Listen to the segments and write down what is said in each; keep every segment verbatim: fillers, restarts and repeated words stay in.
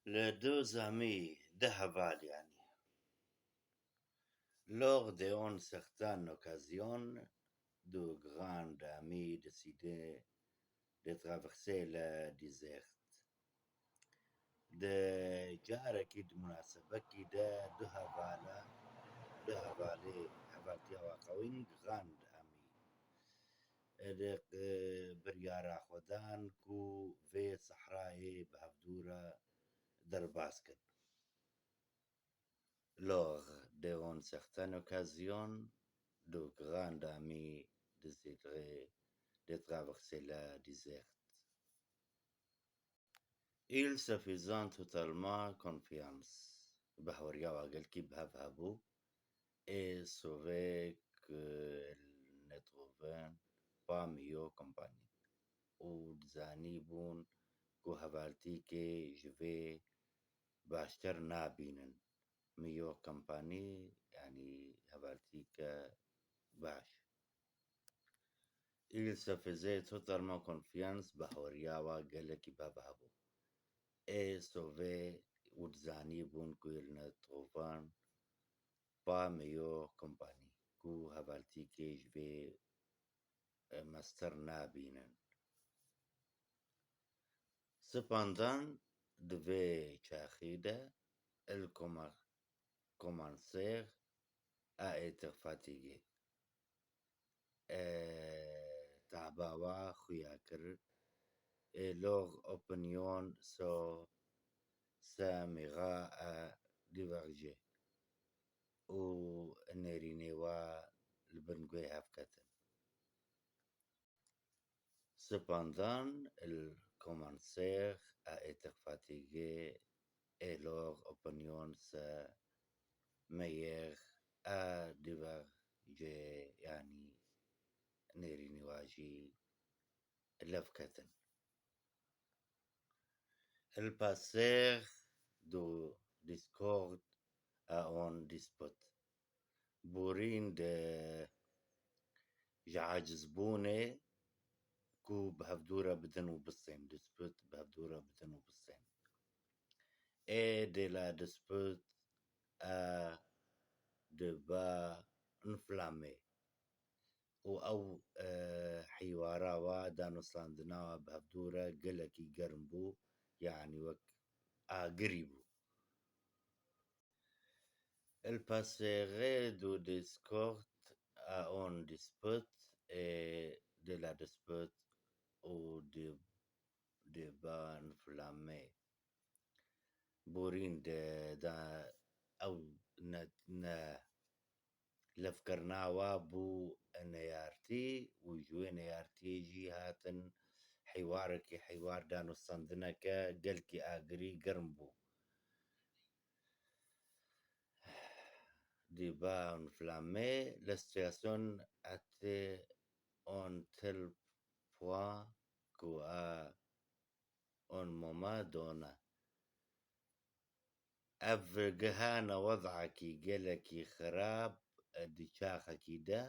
Les deux amis, du heval yanî. Lors de une certaine occasion, deux grands amis décidaient de traverser le désert. Di carekî, di munasebekî de du hevala, du hevalê, hevaltiya wa qewîn, grand amî, di, e, biryara xwe dan ku vê sehrayê bi hevdû re derbas kin. Lors de une certaine occasion, deux grands amis décideraient de traverser le désert. Ils se faisaient totalement confiance. Bahweriya wa gelkî bi hev hebû. Et savaient qu'ils ne trouvaient pas meilleure compagnie. Û dizanîbûn ku hevaltîkê ji vê baştir nabînin. Meilleure compagnie, yanî hevaltîke baş. Ils se faisaient totalement confiance, bahweriya wa gelekî bi hev hebû. Et savaient, û dizanîbûn ku ils ne trouvaient pas meilleure compagnie, ku hevaltîkê ji vê, e, mestir nabînin. Cependant, di vê çaxî de, ils commen-, commencèrent à être fatigués. E, taba wa xuya kir. Et leur opinion se, se mira à diverger. Û nêrînê wa li bin guhê hev ketin. Cependant, ils commencèrent à être fatigués et leur opinion se mirèrent à diverger, yanî nêrînê wa jî lev ketin. Ils passèrent de discorde à une dispute. Borîn de ji acizbûnê ku bi hevdû re bidin û bisên, dispute, bi hevdû re bidin û bisên. Et de la dispute à débat enflammé. Û ew, e, hîwara wa, danûstandina wa bi hevdû re gelekî germ bû, yanî wek agirî bû. Ils passèrent de discorde à une dispute et de la dispute au dé-, débat enflammé. Borîn de, da ew ne, ne levkirina wa bû neyartî û ji wê neyartiyê jî hatin hîwarekî, hîwar, danûstandineke gelkî agirî germ bû. Débat enflammé, la situation était en tel point que à un moment donné, ev gihane wed'ekî gelekî xirab di çaxekî de,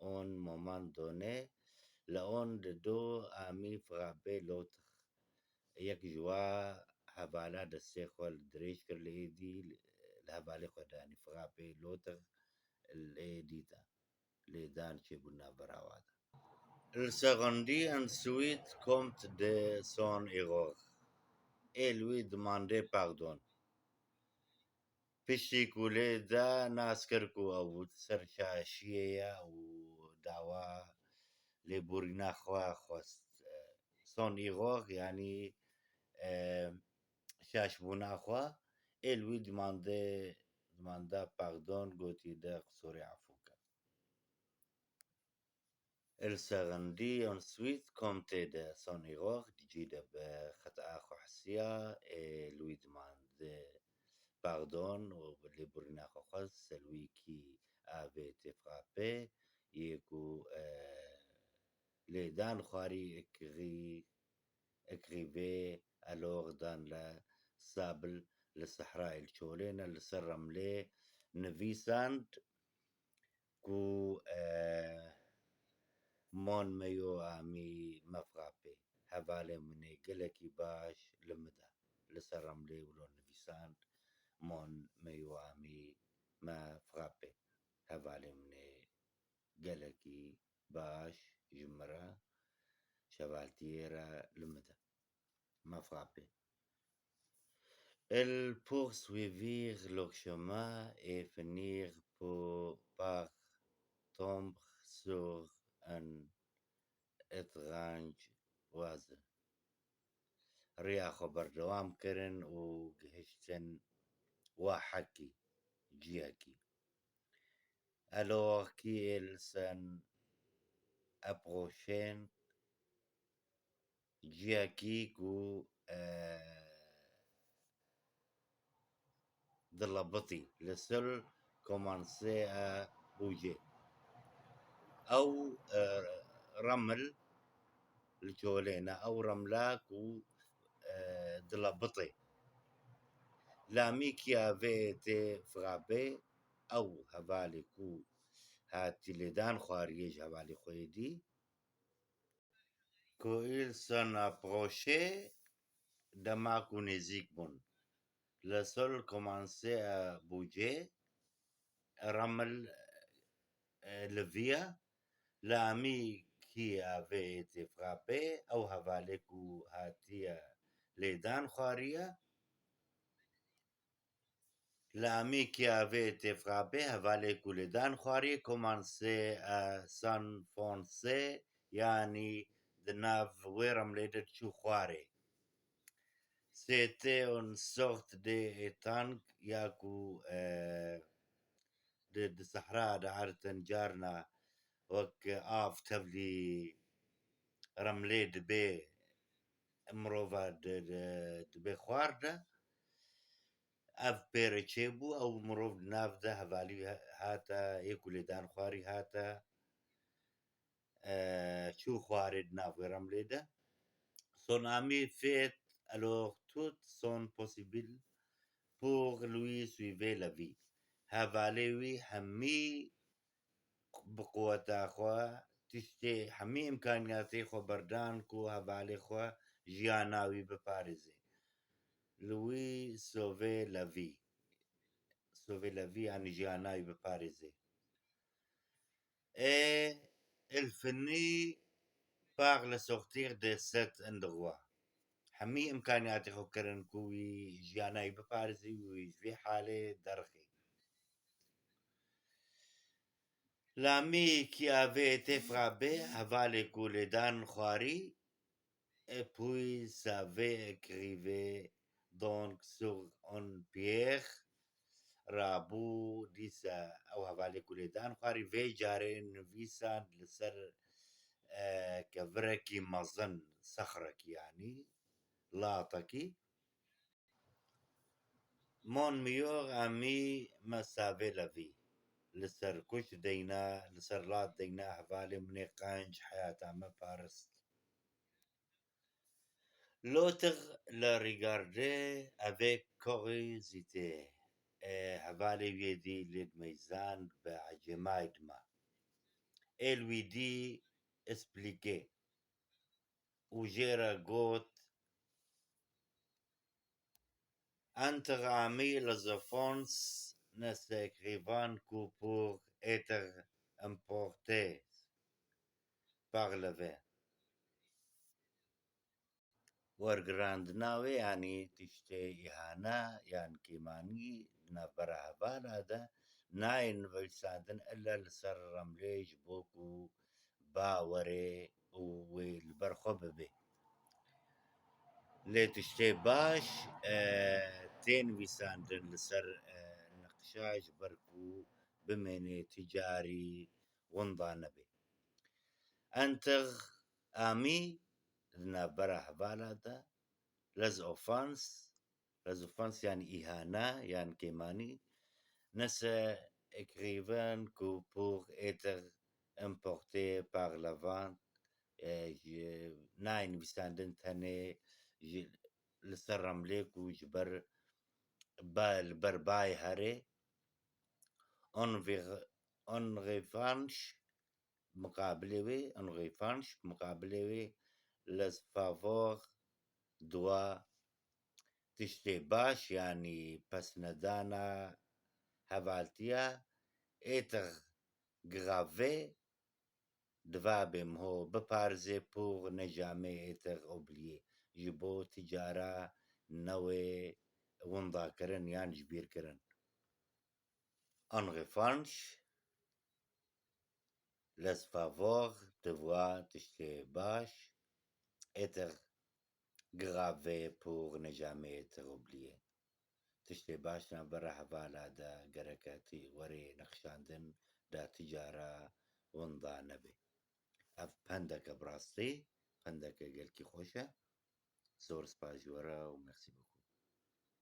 un moment donné, li un de deux amis frappèrent l'autre. Yek ji wa hevala destê xwe li dirêj kir, li êdî li hevalê xwe de, yanî frappé l'autre, li êdî de. Lêdan çêbû navbera wa de. Il se rendit ensuite compte de son erreur et lui demandait pardon. Piştî ku lê da, nas kir ku ew ser şaşiyê ye û dawa lêborîna xwe xwest. Son erreur, yanî, e, şaşbûna xwe. Et lui demandait, demanda pardon, gotî de qisûrê efû ke. Il se rendit ensuite compte de son erreur, di cî de bi xeta xwe hisiya, et lui demandait pardon, û lêborîna xwe xwest, celui qui avait été frappé, yê ku, e, lêdan xwarî, écrit, écrivait alors dans le sable, li sehrayê, li çolê ne, li ser remlê nivîsand ku, e, mon meilleur ami me frappé, hevalê min ê gelekî baş li min da. li ser remlê wilo nivîsand, mon me yo amî me frappé. Hevalê min ê gelekî baş ji min re, ji hevaltiyê re li min de. Me frappé. Il poursuivir le chemin et finir pour, par tomber sur un étrange oiseau. Rêya xwe berdewam kirin û gihiştin wahekî, ciyekî. Alors qu'ils s'en approchaient, ciyekî ku, eh, dilebitî, le sol commençait à bouger. Ew, eh, reml li çolê ne, ew remla ku, eh, dilebitê. L'ami qui avait été frappé, ew hevalê ku hatî lêdan xwariyê ji hevalê xwe yê dî. Quand ils s'en approchaient, dema ku nêzîk bûn. Le sol commençait à bouger, reml, eh, li viya. L'ami qui avait été frappé, ew hevalê ku hatiye lêdan xwariye. L'ami qui avait été frappé, hevalê ku lêdan xwarî, commençait à s'enfoncer, yanî di nav wê remlê de diçû xwarê. C'était une sorte de étang, ya ku, eh, di, di sehra de erdin carna wek av tevlî remlê dibe, mirova di, di, dibe xwar de. Ev pê re çêbû, ew mirov di nav de hevalî ha-, hate, yê ku lêdan xwarî hate, e, çû xwarê di nav wê remlê de. Son ami fait alors tout son possible pour lui sauver la vie. Hevalê wî hemî bi quweta xwe, tiştê, hemî îmkaniyatê xwe berdan ku hevalê xwe jiyana wî biparêze. Lui sauver la vie. Sauver la vie, yanî jiyana wî biparêze. Et il finit par le sortir de cet endroit. Hemî îmkaniyatê xwe kirin ku wî jiyana wî biparêze û wî ji vê halê derxê. L'ami qui avait été frappé, hevalê ku lêdan xwarî, et puis savait écrivait donc sur une pierre, rabû, dîsa ew hevalê ku lêdan xwarî vê carê nivîsand li ser, e, kevirekî mezin, sexrekî yanî, latekî. Mon meilleur ami m'a sauvé la vie. Li ser kuç deyna, li ser lat deyna hevalê min ê qenc heyata me parist. L'autre le regardait avec curiosité. E, hevalê wî yê dî lê dimeyzand bi ecêmayî dima. Et lui dit expliquer. Û jê re got, entre amis, les offenses ne s'écrivent que pour être emportées par le vent. Wergirandina wê, yanî tiştê îhane yan kêmanî di navbera hevala de nayên nivîsandin illa li ser remlê ji bo ku ba were û wê li ber xwe bibe. Lê tiştê baş, e, tê nivîsandin li ser, e, niqşa ji ber ku bimêne ti carî winda nebe. Entre amis di navbera hevala de, les offenses, les offenses yanî îhane yan kêmanî, ne s'écrivent que pour être emportés par le vent, e, ji, nayên nivîsandin tenê ji, li ser remlê ku ji ber ba-, li ber bayê herê. En vir-, en revanche, muqabilê wê, en revanche, muqabilê wê, les faveurs doivent tiştê baş, yanî pesnedana hevaltiya, êtir grave, divabê miho biparzê pour ne jamais êtir oublié, ji bo ti cara newê windakirin yan jibîrkirin. En revanche, les favor, divwa, tiştê baş, êtir grave pour ne jamais êtir oublié. Tiştê baş navbera hevala de gereke ti were nexşandin, da ti cara winda nebe. Ev pendeke bi rastî, pendeke gelkî xweş e. Zor spas ji we re û merci beaucoup.